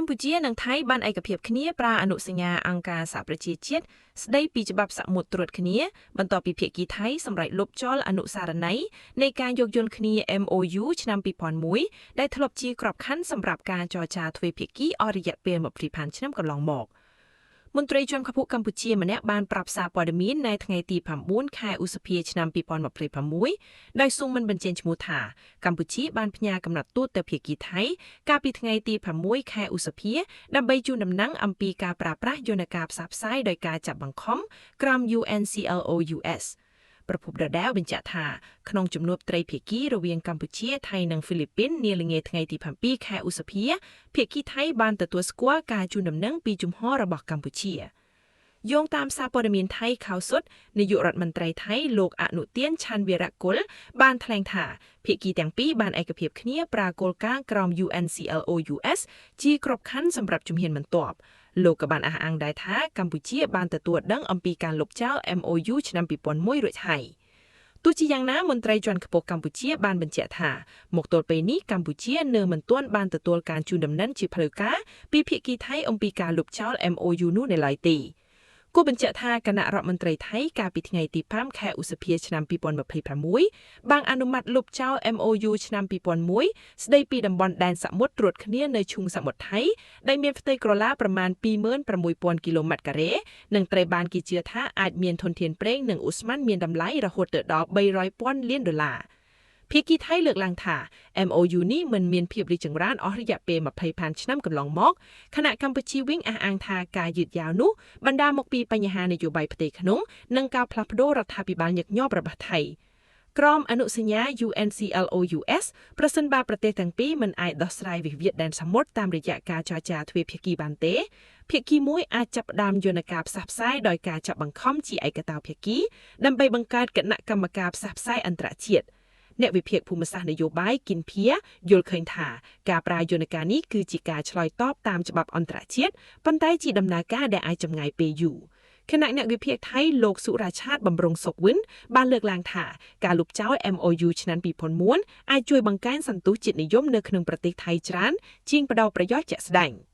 កម្ពុជានិងថៃបានឯកភាពគ្នាប្រើអនុសញ្ញាអង្គការសហប្រជាជាតិស្ដីពីច្បាប់សមុទ្រត្រួតគ្នាបន្ទាប់ពីភាគីថៃសម្រេចលុបចោលអនុស្សរណ័យនៃការយោគយល់គ្នា MOU ឆ្នាំ2001ដែលធ្លាប់ជាក្របខ័ណ្ឌសម្រាប់ការចរចាទ្វេភាគីអស់រយៈពេល20ឆ្នាំកន្លងមក។ មន្ត្រីជាន់ខ្ពស់កម្ពុជាម្នាក់បានប្រាប់សារព័ត៌មាននៅថ្ងៃទី9ខែឧសភាឆ្នាំ2026ដោយសូមមិនបញ្ចេញឈ្មោះថាកម្ពុជាបានផ្ញើកំណត់ទូតទៅភាគីថៃកាលពីថ្ងៃទី6ខែឧសភាដើម្បីជូនដំណឹងអំពីការប្រើប្រាស់យន្តការផ្សះផ្សាយដោយការចាប់បង្ខំក្រោម UNCLOUS ប្រភពដដែលបញ្ជាក់ថាក្នុងជំនួបត្រីភាគីរវាងកម្ពុជាថៃនិងហ្វីលីពីននាល្ងាចថ្ងៃទី7ខែឧសភាភាគីថៃបានទទួលស្គាល់ការជូនដំណឹងពីជំហររបស់កម្ពុជាយោងតាមសារព័ត៌មានថៃខៅសុតនាយករដ្ឋមន្ត្រីថៃលោកអនុទានឆាន់វីរគុលបានថ្លែងថាភាគីទាំងពីរបានឯកភាពគ្នាប្រើគោលការណ៍ក្រោម UNCLOUS ជាក្របខ័ណ្ឌសម្រាប់ជំហានបន្ទាប់លោកក៏បានអះអាងដែរថាកម្ពុជាបានទទួលដឹងអំពីការលុបចោល MOU ឆ្នាំ2001រួចហើយទោះជាយ៉ាងណាមន្ត្រីជាន់ខ្ពស់កម្ពុជាបានបញ្ជាក់ថាមកទល់ពេលនេះកម្ពុជានៅមិនទាន់បានទទួលការជូនដំណឹងជាផ្លូវការពីភាគីថៃអំពីការលុបចោល MOU នោះនៅឡើយទេគួរបញ្ជាក់ថាគណៈរដ្ឋមន្ត្រីថៃកាលពីថ្ងៃទី5ខែឧសភាឆ្នាំ2026បានអនុម័តលុបចោល MOU ឆ្នាំ2001ស្ដីពីតំបន់ដែនសមុទ្រត្រួតគ្នានៅឈូងសមុទ្រថៃដែលមានផ្ទៃក្រឡាប្រមាណ 26,000 គីឡូម៉ែត្រការ៉េនិងត្រូវបានគេជឿថាអាចមានធនធានប្រេងនិងឧស្ម័នមានតម្លៃរហូតទៅដល់300,000លានដុល្លារភាគីថៃលើកឡើងថា MOU នេះមិនមានភាពរីកចម្រើនអស់រយៈពេល20ឆ្នាំកន្លងមកខណៈកម្ពុជាវិញអះអាងថាការយឺតយ៉ាវនោះបណ្ដាលមកពីបញ្ហានយោបាយផ្ទៃក្នុងនិងការផ្លាស់ប្ដូររដ្ឋាភិបាលញឹកញាប់របស់ថៃក្រមអនុសញ្ញា UNCLOUS ប្រសិនបើប្រទេសទាំងពីរមិនអាចដោះស្រាយវិវាទដែនសមុទ្រតាមរយៈការចរចាទ្វេភាគីបានទេភាគីមួយអាចចាប់ផ្ដើមយន្តការផ្សះផ្សាយដោយការចាប់បង្ខំជាឯកតោភាគីដើម្បីបង្កើតគណៈកម្មការផ្សះផ្សាយអន្តរជាតិអ្នកវិភាគភូមិសាស្ត្រនយោបាយគិនភាយល់ឃើញថាការប្រើយន្តការនេះគឺជាការឆ្លើយតបតាមច្បាប់អន្តរជាតិប៉ុន្តែជាដំណើរការដែលអាចចំណាយពេលយូរខណៈអ្នកវិភាគថៃលោកសុរាឆាតបំរុងសុកវិនបានលើកឡើងថាការលុបចោល MOU ឆ្នាំ2001អាចជួយបង្កើនសន្ទុះជាតិនិយមនៅក្នុងប្រទេសថៃច្រើនជាងផ្ដល់ប្រយោជន៍ជាក់ស្ដែង។